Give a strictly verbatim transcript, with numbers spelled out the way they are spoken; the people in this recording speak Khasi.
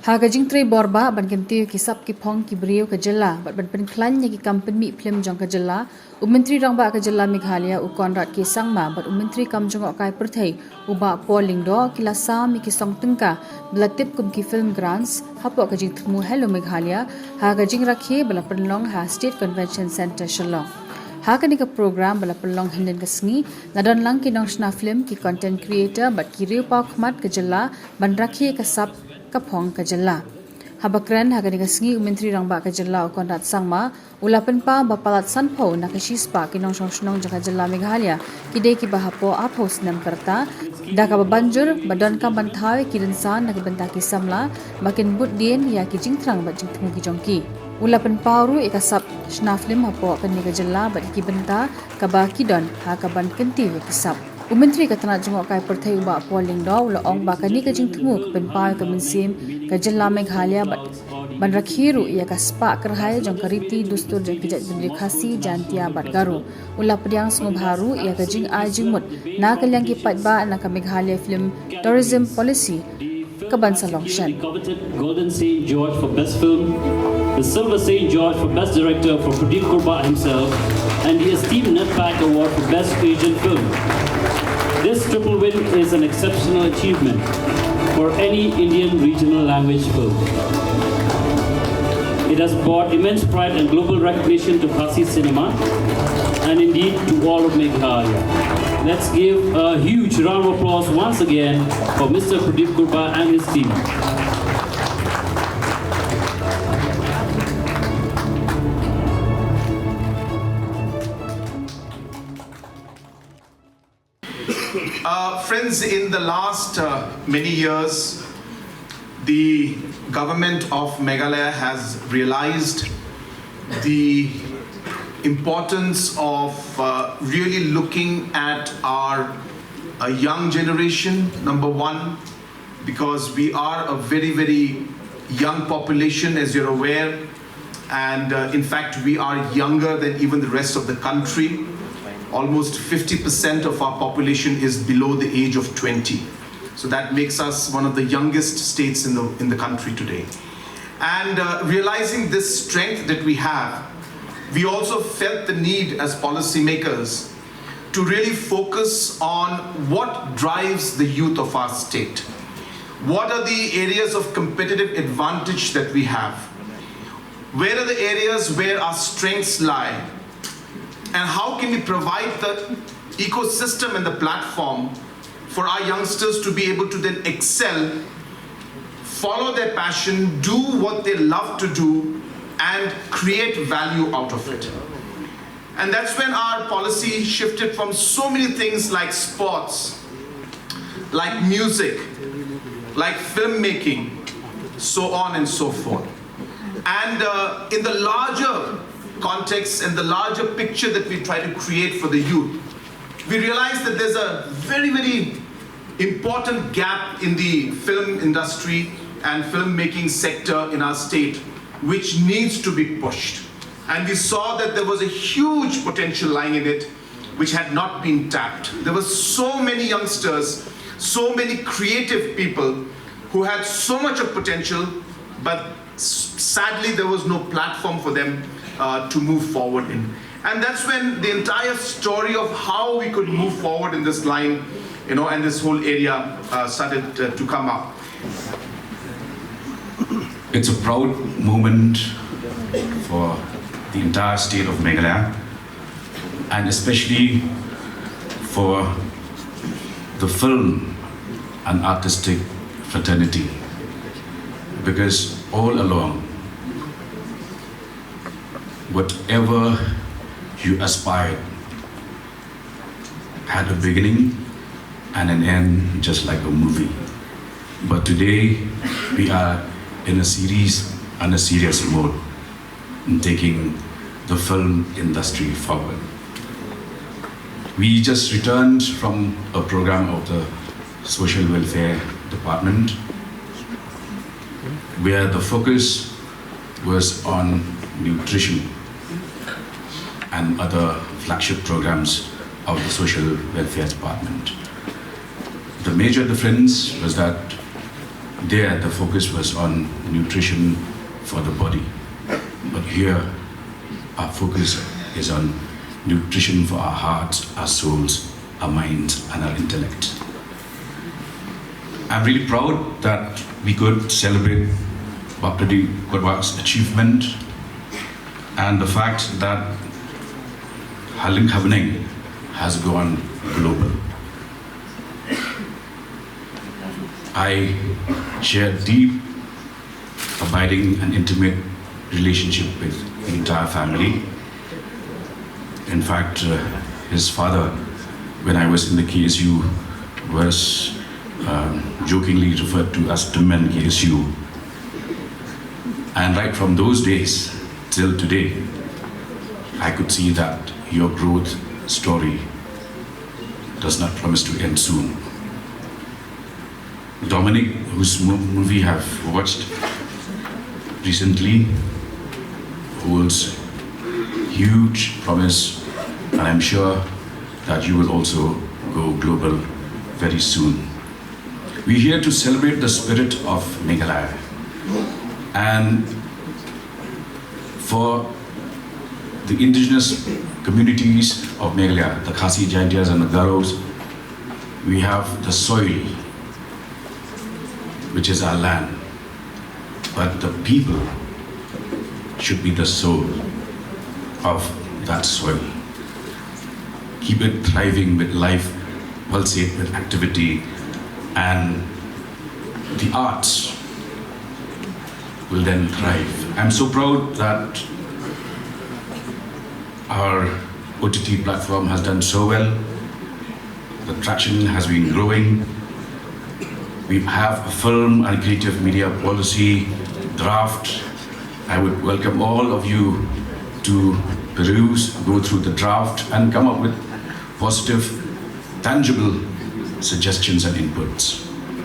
Ha ka jingtrei bor ba ban kyntiew ki sap ki phong ki briew ka jylla bad ban pynkhlaiñ ïa ki kam pynmih phlim jong ka jylla, u Myntri Rangbah ka jylla Meghalaya u Conrad K Sangma bad u Myntri kam jngohkai pyrthei u Bah Paul Lyngdoh ki la sam ïa ki song tyngka ba la tip kum ki film grants hapoh ka jingthmu Hello Meghalaya, ha ka jingrakhe ba la pynlong ha State Convention Centre Shillong. Ha kane ka program ba la pynlong hynnin ka sngi, la don lang ki nongshna film, ki content creator bad ki riew paw khmat ka jylla ban rakhe ka sap ka phong ka jylla. Haba kren ha kane ka sngi, u Myntri Rangbah ka jylla u Conrad Sangma u la pynpaw ba palat sanphew na ka shispah ki nongshong shnong jong ka jylla Meghalaya ki dei kiba hapoh arphew snem ka rta, da kaba ban jur ba donkam ban thaw ïa ki rynsan na ka bynta ki samla ba kin bud dien ïa ki jingthrang bad jingthmu ki jong ki. U la pynpaw ruh ïa ka sap shna film hapoh kane ka jylla bad ïa ki bynta kaba ki don ha ka ban kyntiew ïa ki sap. U Myntri ka tnat jngohkai pyrthei u Bah Paul Lyngdoh u la ong ba kane ka jingthmu ka pynpaw ïa ka mynsiem ka jylla Meghalaya bad ban rakhe ruh ïa ka spah kyrhai jong ka riti dustur jong ki jaitbynriew Khasi, Jaintia bad Garo. U la pdiang sngewbha ruh ïa ka jingai jingmut na ka liang ki paidbah na ka Meghalaya Film Tourism Policy ka ban sa long shen. Coveted Golden Saint George for Best Film, the Silver Saint George for Best Director for Pradeep Kurbah himself, and the esteemed NETPAC Award for Best Asian Film. This triple win is an exceptional achievement for any Indian regional language film. It has brought immense pride and global recognition to Khasi cinema and indeed to all of Meghalaya. Let's give a huge round of applause once again for Mister Pradeep Kurbah and his team. Uh, friends, in the last uh, many years, the government of Meghalaya has realized the importance of uh, really looking at our uh, young generation, number one, because we are a very, very young population, as you're aware. And uh, in fact, we are younger than even the rest of the country. Almost fifty percent of our population is below the age of twenty. So that makes us one of the youngest states in the, in the country today. And uh, realizing this strength that we have, we also felt the need as policymakers to really focus on what drives the youth of our state. What are the areas of competitive advantage that we have? Where are the areas where our strengths lie? And how can we provide the ecosystem and the platform for our youngsters to be able to then excel, follow their passion, do what they love to do, and create value out of it? And that's when our policy shifted from so many things like sports, like music, like filmmaking, so on and so forth. And uh, in the larger context and the larger picture that we try to create for the youth, we realize that there's a very, very important gap in the film industry and filmmaking sector in our state, which needs to be pushed. And we saw that there was a huge potential lying in it, which had not been tapped. There were so many youngsters, so many creative people who had so much of potential, but s- sadly, there was no platform for them uh, to move forward in. And that's when the entire story of how we could move forward in this line, you know, and this whole area uh, started uh, to come up. It's a proud moment for the entire state of Meghalaya, and especially for the film and artistic fraternity, because all along, whatever you aspired had a beginning and an end, just like a movie. But today, we are in a series and a serious mode in taking the film industry forward. We just returned from a program of the Social Welfare Department where the focus was on nutrition and other flagship programs of the Social Welfare Department. The major difference was that There, the focus was on nutrition for the body. But here, our focus is on nutrition for our hearts, our souls, our minds, and our intellect. I'm really proud that we could celebrate Baptadi Kodwak's achievement and the fact that Haling Habneng has gone global. I share deep, abiding, and intimate relationship with the entire family. In fact, uh, his father, when I was in the K S U, was um, jokingly referred to as Timmen K S U. And right from those days till today, I could see that your growth story does not promise to end soon. Dominic, whose mo- movie I've watched recently, holds huge promise, and I'm sure that you will also go global very soon. We're here to celebrate the spirit of Meghalaya, and for the indigenous communities of Meghalaya, the Khasi, Jaintias, and the Garos, we have the soil, which is our land, but the people should be the soul of that soil. Keep it thriving with life, pulsate with activity, and the arts will then thrive. I'm so proud that our O T T platform has done so well. The traction has been growing. We have a film and creative media policy draft. I would welcome all of you to peruse, go through the draft, and come up with positive, tangible suggestions and inputs.